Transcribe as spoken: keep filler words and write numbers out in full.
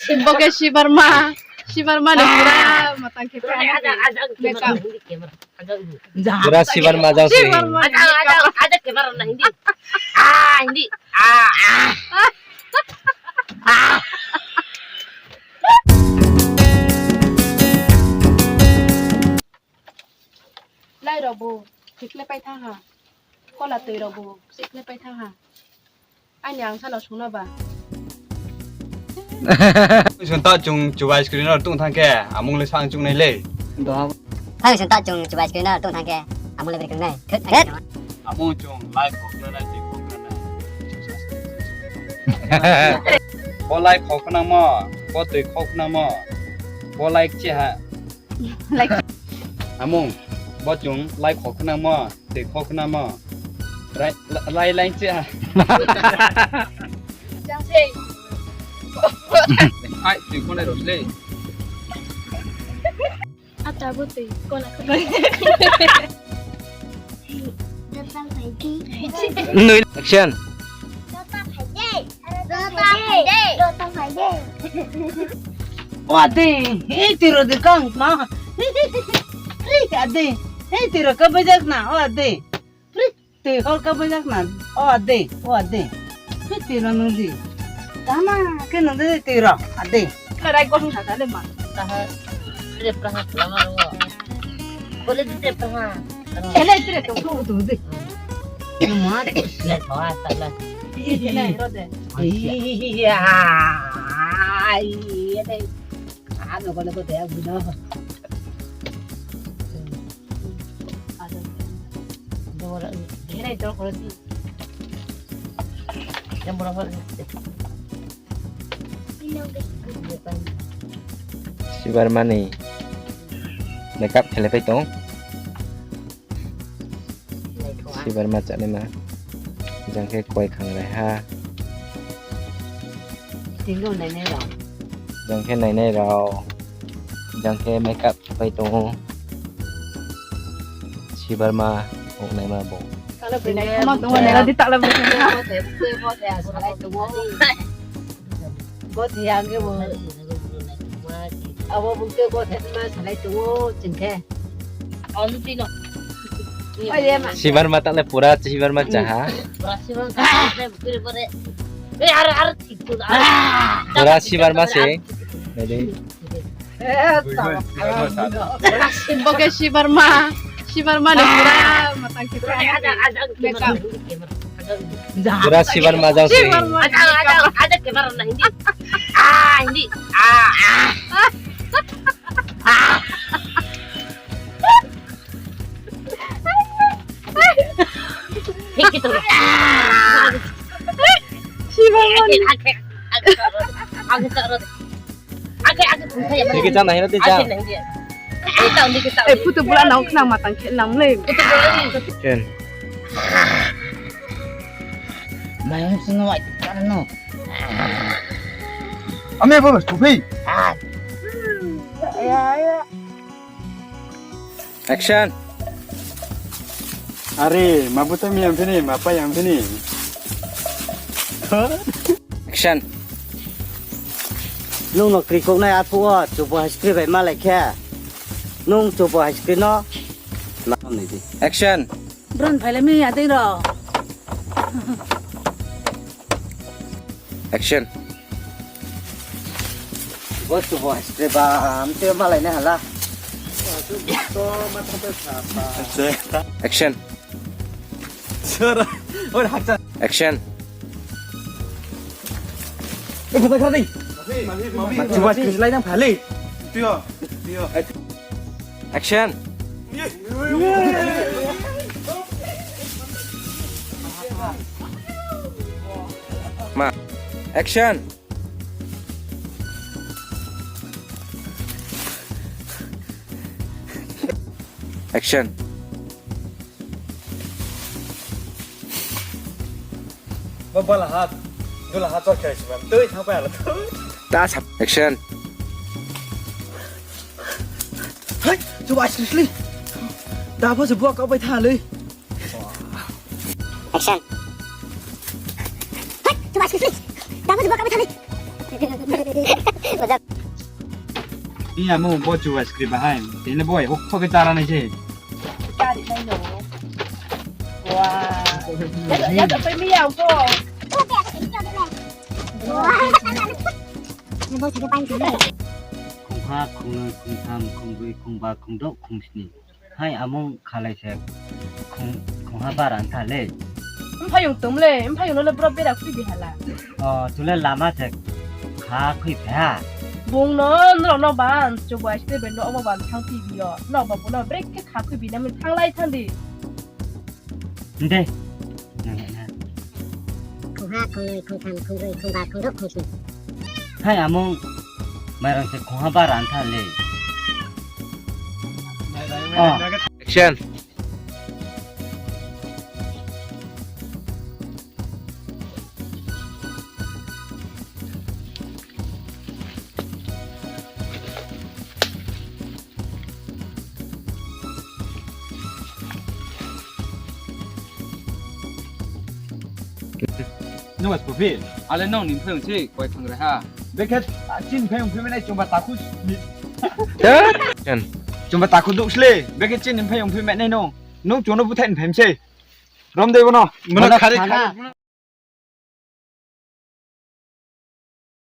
Bo khe Sibarma. Sibarma ni pura matang khe pura. Makeup. Pura Sibarma jang se. Sibarma ni makeup. Lai rao bo, chikhle pai thanng ha. Kola tui rao bo, chikhle pai thanng ha. Aini ang sano sungna ba. Sung ta chung chubai screen no tong thang khe, amung le sang chung nai le. Thang sung ta chung chubai screen no tong thang khe, amung le beri kung nai. Amung chung like khok na nai, tui khok na nai. Bo like khok na mo, bo tui khok na mo, bo like chi ha. Like. Amung, bo chung lai kho khnamo, tei kho khnamo. Lai, lai, lai chi a. Jang sei. Ai, tei kho nai ro le. Ata bo tei kho na kho. Action. O ade, hei tiro de kang ma. Ade, hei tiro ka bajak na, o ade. Tiro ka bajak na, o ade, o ade. Hei tiro nung di. Tama ke nung di tiro, ade. Karai kosong sa sa le ma. Taha, le praha lama ro. Kole di te praha. Kele tre to ko tu de. Ma. Le to a ta la. Iya. Ai, iya dai. Ano kole ko te abu no. Kene dor kore di. Yang bora bora. Sibarma ni makeup khelai pai tong. Sibarma chanaima. Jang khe koi khangrai ha. Jang khe nainai rao. Jang khe makeup khe pai tong ou. Sibarma ongnaima bo. Bo thai ang khe bo. Abo bung khe bo thai ma salai tong ou ching khe. Sibarma ta le pura Sibarma cha ha. Pura Sibarma se. Nai di. Bo khe Sibarma. Sibarma ni pura matang khe pura. Pura Sibarma jang se. Sibarma ni. Tike chang nai hina tei chang. Eh, photo bula nang khna matang khe nang le. Ken. Mayung sung wai ta no. Ame bo, stupid. Action. Are, ma buta mi yang phini, ma pa yang phini. Action. Nung no kri kok nai aphuh wo, chubo hai skri bai malai khe. Nung chubo hai skri no. Action. Bron phailai mi ading ro. Action. Bo chubo hai skri ba, am te malai nai hala. Action. Action. Chubo hai skri lai nang phale. Action. Ma. Action. Action. Ba bala ha, dula ha chor khe sibam. Tui thang pa la. Ta sap. Action. Hai, chubo hai skri sli. Da bo se bo ka bai tha le. Action. Hai, chubo hai skri sli. Da bo se bo ka bai tha le. Iya mo bo chuwa script bahai. Tini bo ai hok pho khe tara nai se. Tari nai no. Wa. Ya to, ya to pe mi ya ko. Khongha, khongnoi, khongtham, khongbroi, khongba, khongdouh, khongsni. Hai amung khalai se khong, khongha bara ntha le. Mphayung tong le, mphayung no le bro bera khui di hala. O, chule lama se kha khui phe ha. Bung no, nrao no ban, chubai ste ben no, obo ban thang pi bi yo. Nrao ba bung no brek khe kha khui bi na mi thang lai thang di. Nde. Khongha, khongnoi, khongtham, khongbroi, khongba, khongdouh, khongsni. Hai amung, mairang se khongha bara ntha le. O. Action. Nung was pupil, ale nung ni phayung se koi thang reha. Bekhe, ah, chin phayung phi menai chungba takhu ni. Chungba takhu duk sle, bekhe chin ni phayung phi menai nung. Nung chungno buthai ni phayung se. Rom dei bono. Bono khari khana.